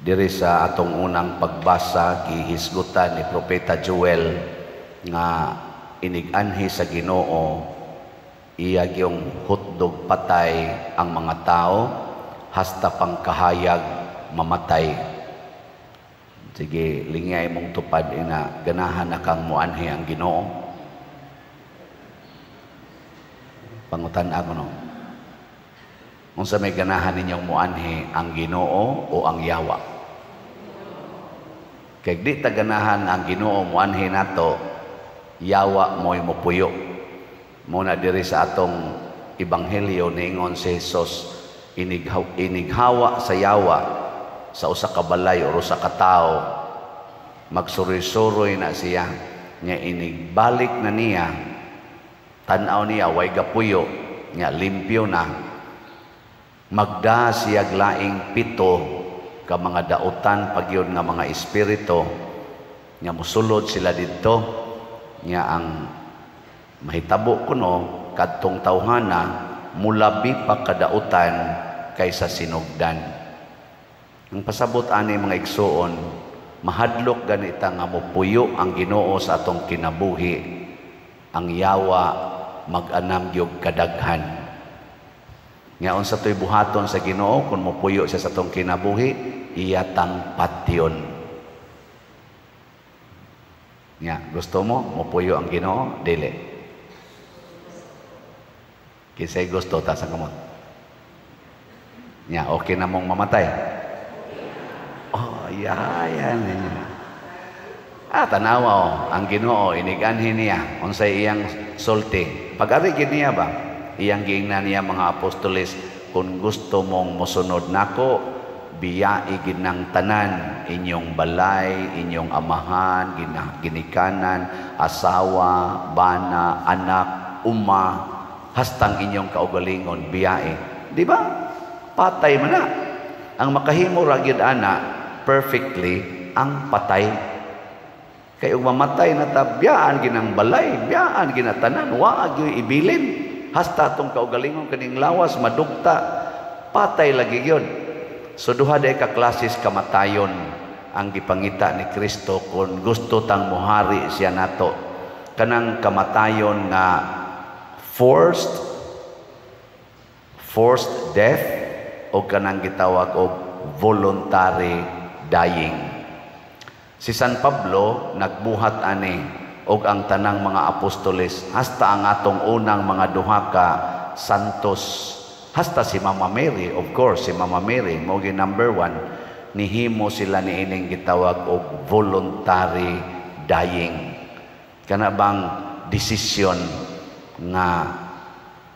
Diri sa atong unang pagbasa, gihisgutan ni Propeta Joel nga inig-anhi sa Ginoo, iya gyung hutdog patay ang mga tao hasta pangkahayag mamatay. Sige, lingay mong tupad ina, ganahan na kang muanhi ang Ginoo? Pangutan ako, no? Unsa may ganahan ninyong muanhi, ang Ginoo o ang yawa? Kay di ta ganahan ang Ginoo muanhi nato, yawa mo'y mupuyo. Muna diri sa atong ebanghelyo, niingon si Jesus, inighawa sa yawa sa usa ka balay o usa ka tawo, magsuroy-suroy na siya nya, inigbalik na niya, tan-aw niya way gapuyo nya, limpyo na. Magda siya laing 7 ka mga dautan pagyud nga mga espiritu nya, mosulod sila didto nya. Ang mahitabo kuno, kadtong tawhana mulabi pa kadautan kaysa sinugdan. Ang pasabot ani, mga igsuon, mahadlok ganita nga mopuyo ang Ginoo sa atong kinabuhi, ang yawa mag-anam gyud kadaghan. Nga unsa to'y buhaton sa Ginoo kung mopuyo siya sa atong kinabuhi? Iya tang patyon. Nga gusto mo mopuyo ang Ginoo? Dili. Kinsay gusto, taas ang kamot. Nya okay na mong mamatay? Oh, yeah, yan. Ah, tanawa oh, ang Ginoo inig-anhi niya, unsay iyang sulti? Pag-ari gid niya ba? Iyang giingnan niya mga apostoles, "Kung gusto mong mosunod nako, biyai gid ng tanan, inyong balay, inyong amahan, ginikanan, asawa, bana, anak, uma, hastang inyong kaugalingon, biyai." Di ba? Patay man na. Ang makahimo ra gyud ana perfectly ang patay. Kay ug mamatay na ta, biyaan ginang balay, biyaan ginatanan, wa gyud ibilin. Hasta atong kaugalingon, kaning lawas madugta, patay lagi gyud. So duha day ka klases kamatayon ang gipangita ni Kristo kung gusto tang muhari siya nato. Kanang kamatayon nga forced death o kanang gitawag og voluntary dying. Si San Pablo nagbuhat ani og ang tanang mga apostoles, hasta ang atong unang mga duha ka santos, hasta si Mama Mary, of course, si Mama Mary mo gi number 1, nihimo sila niining gitawag og voluntary dying. Kana bang desisyon nga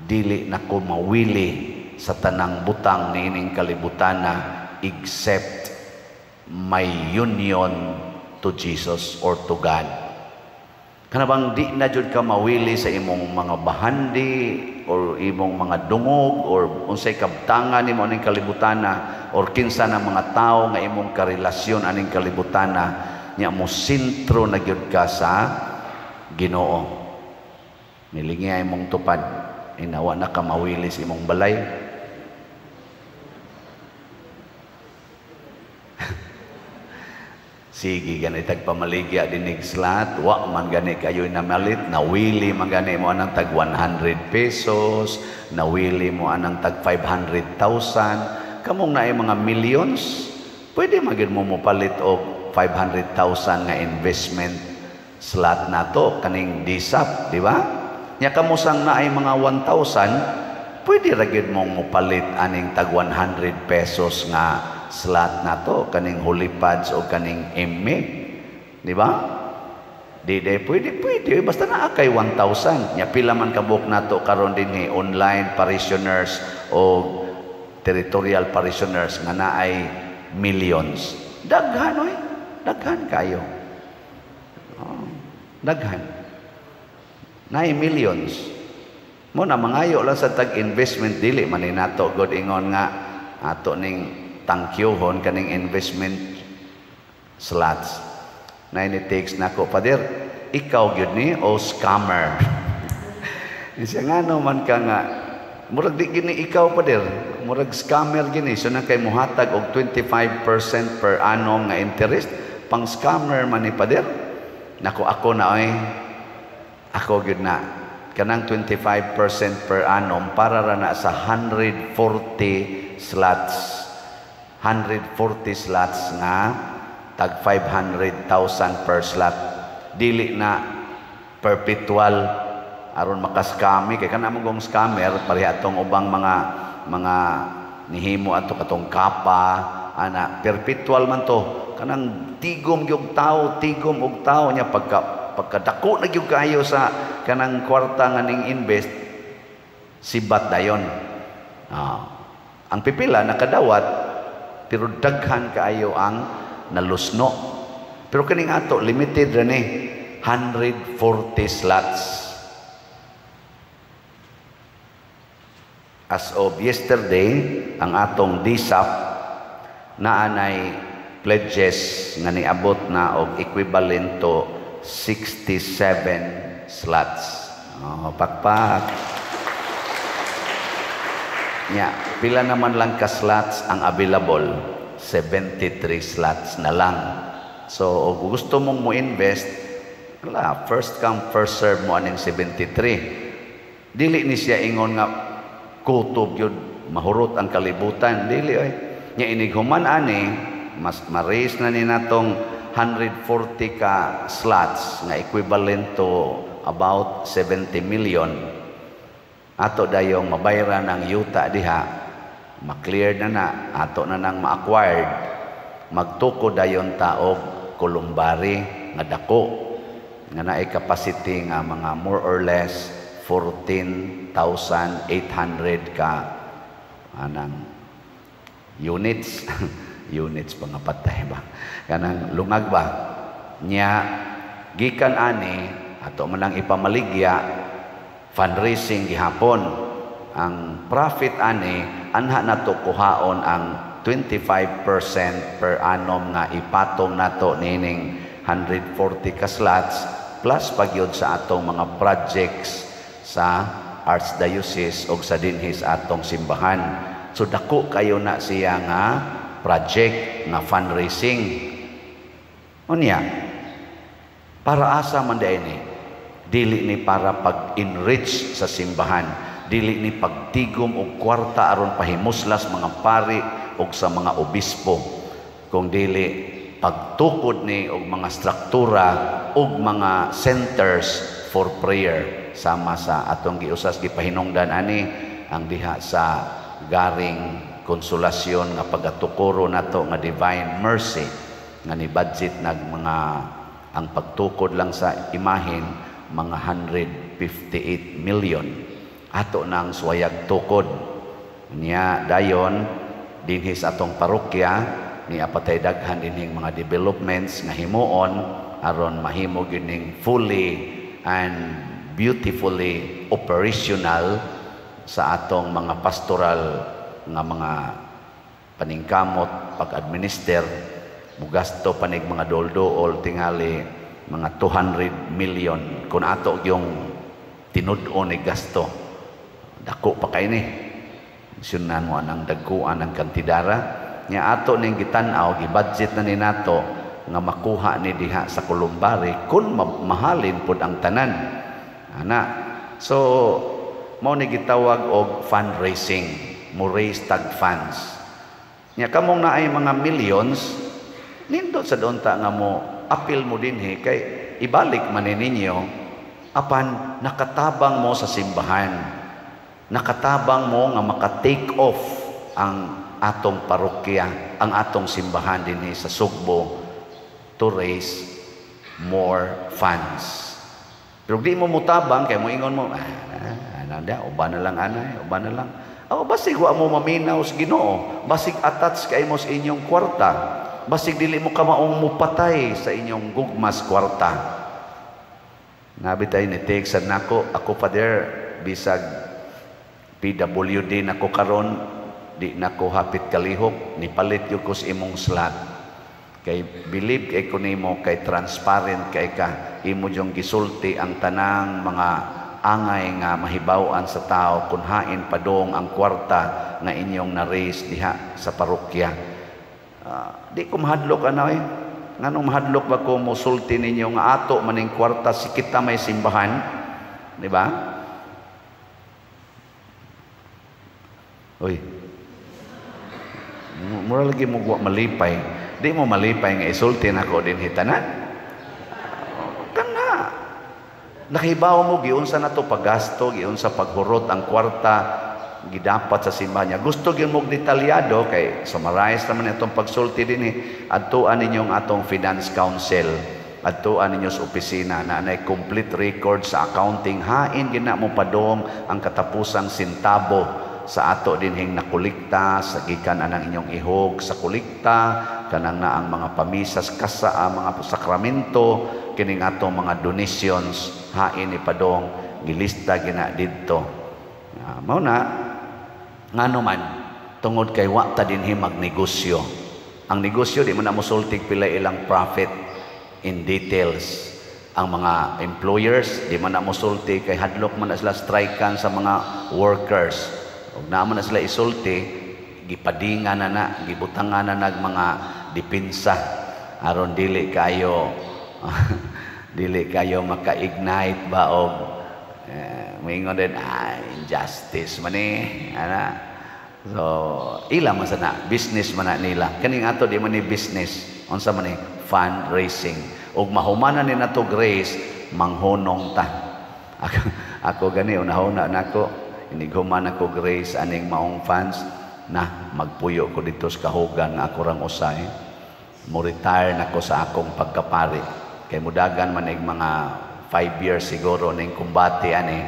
dili na ko mawili sa tanang butang niining kalibutana except my union to Jesus or to God. Kana bang di na jud ka mawili sa imong mga bahandi or imong mga dungog or unsay kabtangan nimo aning kalibutana or kinsa na mga tawo nga imong karelasyon aning kalibutana nya, mo sentro na gyud ka sa Ginoo. Nilingi imong tupad inawa na ka mawili sa imong balay. Sige, gani tag pamaligya dinig slot, wa man gani kayo namalit, nawili man gani mo anang tag 100 pesos, nawili mo anang tag 500,000, kamong naay mga millions, pwede magid mo mopalit og 500,000 nga investment slot nato kaning DSAP, di ba? Nya kamusang naay mga 1,000, pwede ra gyud mong mopalit aning tag 100 pesos nga slot nato kaning Holipads o kaning ME, di ba? Di di pwede, pwede basta naa kay 1,000. Nya pila man kabuk nato karon dinhi online parishioners o territorial parishioners nga naay millions? Daghan oy, daghan kayo. Oh, daghan naay millions mo na mangayo lang sa tag investment. Dili man ni nato god ingon nga ato ning tangkyuhon kaning investment slots. Na ini takes nako, "Father, ikaw gyud ni o scammer?" Siya, "Ngano man ka nga murag di gini ikaw, Father?" Murag scammer gini. So na kay muhatag og 25% per annum nga interest, pang scammer man ni, Pader. Nako, ako na oy. Ako gyud na. Kanang 25% per annum para ra na sa 140 slots. 140 slots nga tag 500,000 per slot. Dili na perpetual aron makaskami kay kana mo scammer pareha atong ubang mga nihimo ato katong kapa ana, perpetual man to, kanang tigom gyud tao, tigom og tao nya pagkadako na gyud kaayo sa kanang kwarta nga ning invest, sibat dayon. Ang pipila nakadawat, pero daghan kaayo ang nalusno. Pero kining ato, limited ra ni, 140 slots. As of yesterday, ang atong DSAP naanay pledges nga niabot na og equivalent to 67 slots. Oh, pakpak. Nya, pila naman lang ka slots ang available? 73 slots na lang. So, kung gusto mong mo invest, wala, first come, first serve mo aning 73. Dili ni siya ingon nga kutob yun, mahurot ang kalibutan. Dili oy. Nya inig human ani, mas ma-raise na ni natong 140 ka slots nga equivalent to about 70 million. Ato dayong mabayran ang yuta diha, ma-clear na na, ato na nang ma-acquired, magtuko dayon ta og columbary nga dako nga naay capacity nga mga more or less 14,800 ka anang units. Units pa nga patay ba, kanang lungag ba nya. Gikan ani, ato man lang ipamaligya, fundraising gihapon. Ang profit ani, anha nato kuhaon ang 25% per annum nga ipatong nato nining 140 ka slots, plus pagyud sa atong mga projects sa Archdiocese o sa dinhi sa atong simbahan. So dako kayo na siya nga project nga fundraising. Unya, para asa man diay ni? Dili ni para pag-enrich sa simbahan, dili ni pagtigom og kwarta aron pahimuslas mga pari og sa mga obispo, kung dili pagtukod ni og mga struktura og mga centers for prayer, sama sa atong giusas gipahinungdan ani ang diha sa garing Konsolasyon nga pagatukoro nato nga Divine Mercy, nga ni budget nag mga ang pagtukod lang sa imahin mga 158 million. Ato nang suwayag tukod niya. Dayon dinhi sa atong parokya ni apatay daghan dinhing mga developments nga himuon aron mahimo gyud ning fully and beautifully operational sa atong mga pastoral nga mga paningkamot pag-administer. Mugasto panig mga dol-dool tingali mga 200 million kung ato yung tinud-on ni gasto. Dako pa kay ni sunan mo anang dagkuan ang kantidara nya. Ato ning gitan-aw, gi-budget na ni nato nga makuha ni diha sa columbary kung mahalin pud ang tanan ana. So mao ni gitawag og fundraising, mo raise tag funds. Nya kamong naay mga millions, nindot sa doonta nga mo apil mo dinhi kay ibalik man ni ninyo, apan nakatabang mo sa simbahan, nakatabang mo nga maka-take off ang atong parokya, ang atong simbahan dinhi sa Sugbo to raise more funds. Pero di mo mutabang kay moingon mo, ah, ana uban na lang anay, uban na lang. Oh, basig wa mo maminaw sa Ginoo, basig attach kay mo sa inyong kwarta, basig dili mo kamaong mupatay sa inyong gugmas kwarta. Nabi tayo ni take sad nako, ako, Father, bisag PWD nako karon, di nako hapit kalihok, nipalit gyud ko sa imong slot. Kay believe kay ko nimo, kay transparent kay ka, imo jung gisulti ang tanang mga angay nga mahibaw-an sa tao kung hain padong ang kwarta nga inyong na-raise diha sa parokya. Di ko mahadlok ano eh. Nganong mahadlok ba ko musulti ninyo nga ato maning kwarta, si kita may simbahan, di ba? Uy. Mura lagi mo malipay. Di mo malipay nga isulti nako din hitanan. Kana. Nakibaw mo giunsa na to paggasto, giunsa paghurot ang kwarta gidapat sa simbahan niya. Gusto gyud mo detalyado kay summarize naman itong pagsulti dinhi. Adtuan ninyo ang atong finance council. Adtuan ninyo sa opisina na anay complete record sa accounting. Hain gina mo padong ang katapusang sentabo sa ato dinhing nakolekta sa gikan anang inyong ihog sa kolekta, kanang na ang mga pamisas kasa ang mga sakramento, kining atong mga donations, hain ipadong gilista gina didto. Mao na ngano man tungod kay wa ta dinhi magnegosyo. Ang negosyo di man na mosultig pila ilang profit in details. Ang mga employers di man na mosulti kay hadlok man na sila strikean sa mga workers. Ug naa man na sila isulti, gipadingan na na, gibutangan na nag mga depensa aron dili kayo maka-ignite ba og moingon din, injustice man eh, ana. So ila man sana business man na nila. Kaning ato di man ni business, unsa man ni fundraising. Ug mahumanan ni nato grace, manghunong ta. Ako gani unahuna nako inighuman ako grace aning maong funds na magpuyo ko dito sa kahugan nga ako rang usay. Mo retire nako sa akong pagkapari. Kay mudagan man ig mga 5 years siguro ning kumbate ani.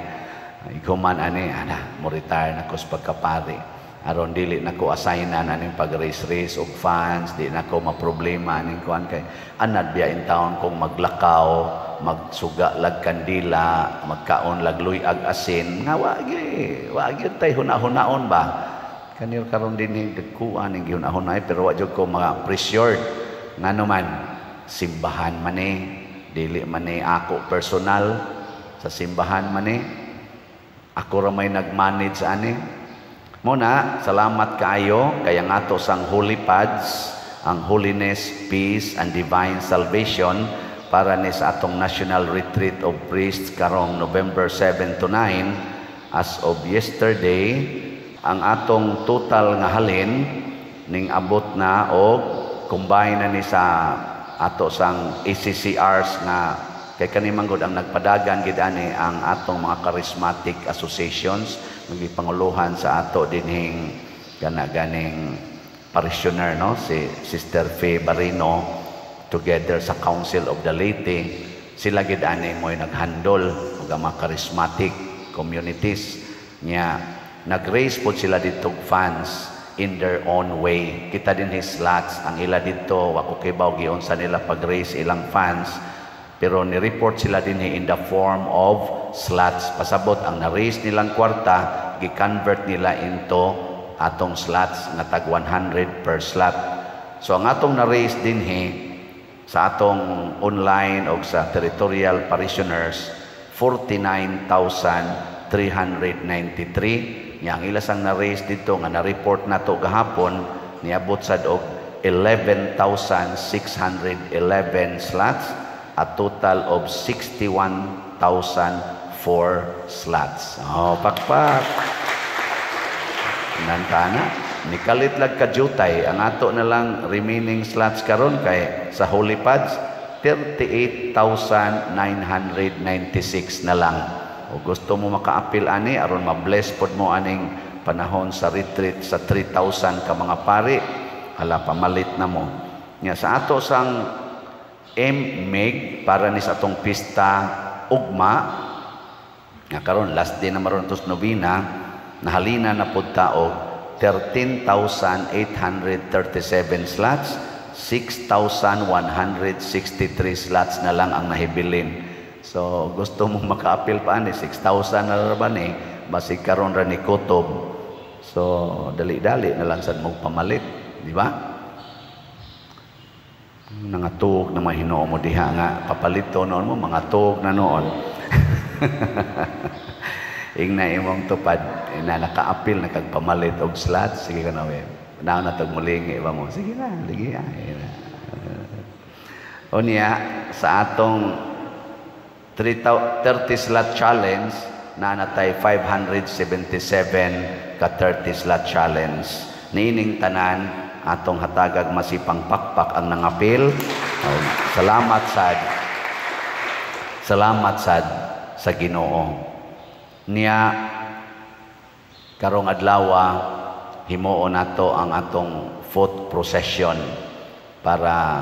Ighuman ani ana mo retire nako sa pagkapari. Aron dili nako assignan aning pag-raise-raise og funds, di nako maproblema aning kuan kay anad biya in town kung maglakaw, magsuga lag kandila, magkaon lag luyag asin, nga wa gyud, wa gyud tay huna-hunaon ba. Kanil karon dinhi dagkuan ning gihuna-hunay pero wa jud ko mga pressured. Ngano man simbahan man ni, dili man ni ako personal, sa simbahan man ni. Ako ra may nag-manage ani. Muna, salamat kaayo kay ang ato sang Holy Pads, ang Holiness, Peace and Divine Salvation para ni sa atong National Retreat of Priests karong November 7 to 9. As of yesterday, ang atong total nga halin ning abot na og combine na ni sa ato sang ACCRs nga kay kani man gud ang nagpadagan gid ani ang atong mga charismatic associations nagipanguluhan sa ato dinhing kana ganing parishioner, no, si Sister Faye Barino together sa Council of the Laity. Sila gid ani mo'y naghandle og ang mga charismatic communities nya. Nag-raise pod sila didto funds in their own way. Kita din his slots ang ila didto, wa ko kibaw giunsa nila pag-raise ilang funds, pero ni-report sila din in the form of slots. Pasabot ang na-raise nilang kwarta, gi-convert nila into atong slots nga tag 100 per slot. So ang atong na-raise dinhi sa atong online o sa territorial parishioners, 49,393. Nya ang ila sang na-raise dito nga na-report nato gahapon, niabot sad og 11,611 slots, a total of 61,004 slots. Oh, pakpak. Nantana, nikalit lag kajutay ang ato na lang remaining slots karon kay sa Holy Pads 38,996 na lang. O gusto mo makaapil ani aron ma-bless pod mo aning panahon sa retreat sa 3,000 ka mga pari, hala pamalit na mo. Nya sa ato sang MMEG para ni sa atong pista ugma nga karon last day na maron tos nobena, nahalina na pud ta og 13,837 slots, 6,163 slots na lang ang nahibilin. So gusto mo makaapil pa ani 6,000 na ra ba ni, basig karon ra ni kutob. So dali-dali na lang sad mo pamalit, di ba? Nangatuog na mahinoo mo diha nga papalito noon mo, mga tuog na noon. Ingna imong tupad na nakaapil na kag pamalit og slot, sige ka na we. Naon na tog mulingi ba mo? Sige na, ligi. Unya sa atong 30 slot challenge na natay 577 ka 30 slot challenge. Niining tanan atong hatagag masipang pakpak ang nangapil. Salamat sad. Salamat sad sa Ginoo. Niya karong adlaw himuon nato ang atong foot procession para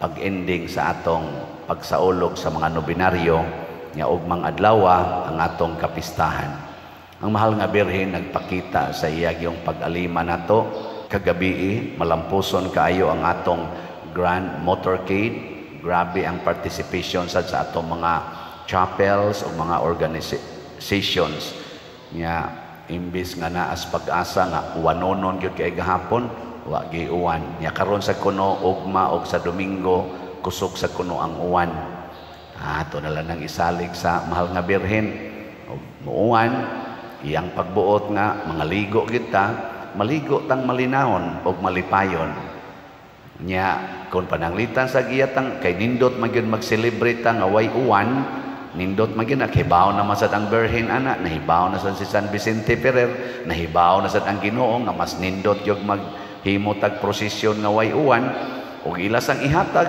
pag-ending sa atong pagsaulog sa mga nobinaryo nga ugmang adlaw ang atong kapistahan. Ang mahal nga Birhen nagpakita sa iya yung pag-alima nato kagabi, malampuson kaayo ang atong grand motorcade. Grabe ang participation sad sa atong mga chapels o mga organizations. Nga imbis nga naas pag-asa nga uwanonon gyud kay gahapon, wa giuwan. Nya karon sa kuno ugma og sa Domingo kusog sa kuno ang uwan. Ato na lang nang isalig sa mahal nga Birhen. Og muuwan, iyang pagbuot nga mga ligo kita, maligo tang malinawon og malipayon. Nya kung pananglitan sa giyatang kay nindot man gyud mag-celebrate ta nga way uwan, nindot man gyud nahibaw na man sad ang Birhen ana, nahibaw na sad si San Vicente Ferrer, nahibaw na sad ang Ginoo nga mas nindot gyud maghimo tag prosesyon nga way uwan ug ila sang ihatag,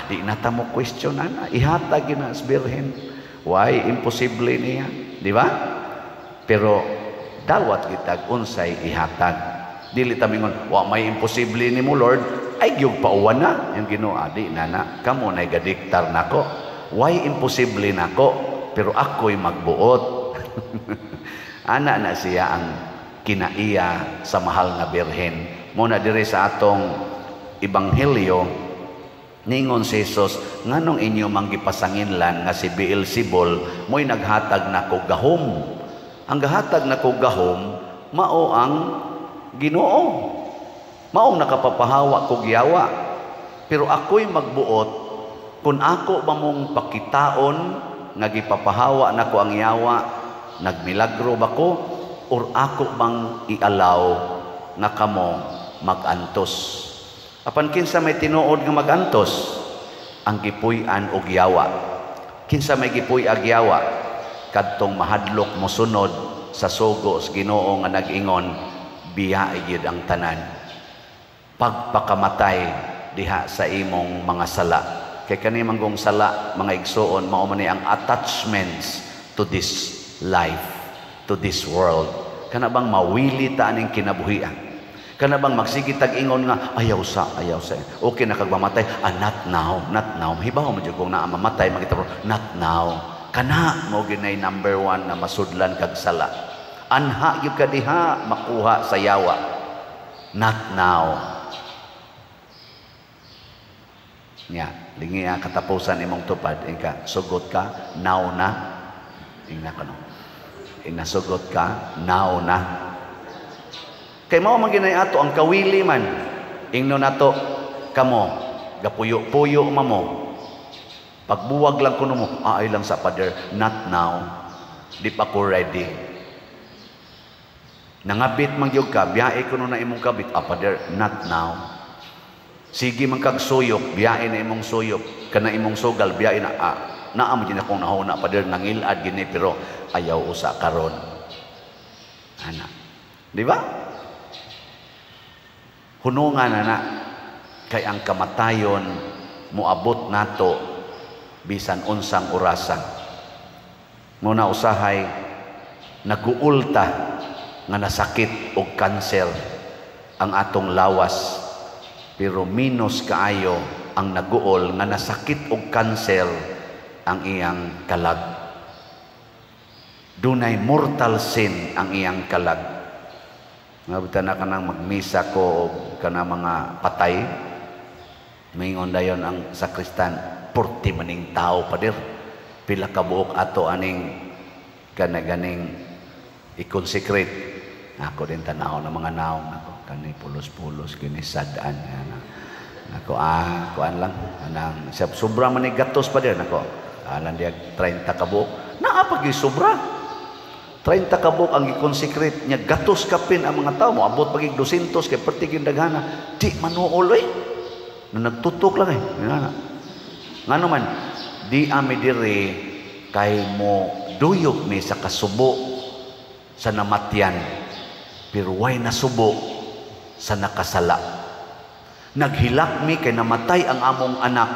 di na ta mo question ana, ihatag gyud na sa Birhen. Why imposible niya, di ba? Pero dawat kitag unsay ihatag. Dili ta mingon, wa may imposible nimo Lord, ay gyud pauwan na yung Ginoo, di na na kamo nay gadiktar nako. Why imposible nako, pero ako'y magbuot. Ana na siya ang kinaiya sa mahal nga Birhen. Muna diri sa atong ebanghelyo ningon si Jesus, nganong inyo mang gipasanginlan nga si Beelzebul mo'y naghatag nako gahom? Ang gahatag nako gahom mao ang Ginoo. Maong nakapapahawa kog yawa. Pero ako'y magbuot kung ako ba mong pakitaon nga gipapahawa nako ang yawa, nagmilagro ba ko, or ako bang ialaw nga kamo magantos? Apan kinsa may tinuod nga magantos? Ang gipuy-an og yawa. Kinsa may gipuy-ag yawa? Kadtong mahadlok mosunod sa sugo sa Ginoo nga nag-ingon, biyae gyud ang tanan. Pagpakamatay diha sa imong mga sala. Kay kani manggong sala, mga igsuon, mao man ni ang attachments to this life, to this world. Kana bang mawili ta aning kinabuhian? Kana bang magsige tag ingon nga ayaw sa, ayaw sa. Okay na kag mamatay, not now, not now. Hibaw mo jud kung naa mamatay makita, not now. Kana mo ginay number one na masudlan kag sala. Anha gyud ka diha makuha sa yawa. Not now. Nya, lingi ang katapusan imong tupad, ingka sugot ka now na. Ingna kano. Inasugot ka now na. Kay mao man ginay ato ang kawili man. Ingno nato kamo gapuyo-puyo mamo. Pagbuwag lang kuno mo, ay lang sa pader, not now. Di pa ko ready. Nangabit man gyud ka, biyae kuno na imong kabit, pader, not now. Sige man kag suyop, biyae na imong suyop, kana imong sugal, biyae na, naa mo din akong nahuna, pader, nangilad gini, pero ayaw usa karon. Ana. Di ba? Hunungan na na, kay ang kamatayon moabot nato bisan unsang orasa. Muna usahay naguulta nga nasakit og kanser ang atong lawas, pero minus kaayo ang naguol nga nasakit og kanser ang iyang kalag. Dunay mortal sin ang iyang kalag. Nga na kanang magmisa ko og kana mga patay, maingon dayon ang sakristan, purti maning tao pader, pila ka buok ato aning kanaganing i-consecrate. Ako din tanaw ng mga naong ako kani pulos-pulos kini sad-an nako, kuan lang anang sobra man ni gatos pader nako alan diag 30 ka buok Naa pa sobra. 30 ka buok ang gi-consecrate nya, gatos kapin ang mga tao, moabot pa gig 200 kay perti gyud daghana. Di manuol oy. Na nagtutok lang eh. Nga ngano man di ami diri kay mo duyog mi sa kasubo sa namatyan, pero way nasubo sa nakasala. Naghilak mi kay namatay ang among anak,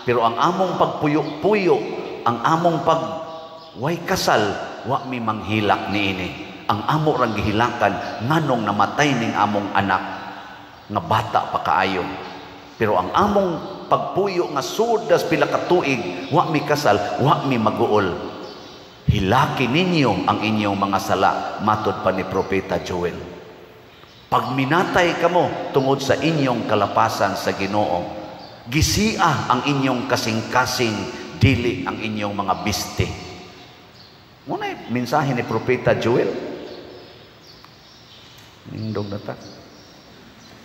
pero ang among pagpuyo-puyo, ang among pag way kasal, wa mi manghilak niini. Ang amo rang gihilakan, nganong namatay ning among anak nga bata pa kaayo. Pero ang among pagpuyo nga sudas pila ka tuig, wa mi kasal, wa mi maguol. Hilaki ninyo ang inyong mga sala, matod pa ni Propeta Joel. Pagminatay kamo tungod sa inyong kalapasan sa Ginoo. Gisia ang inyong kasing-kasing, dili ang inyong mga biste. Muna mensahe ni Propeta Joel. Nindog na ta.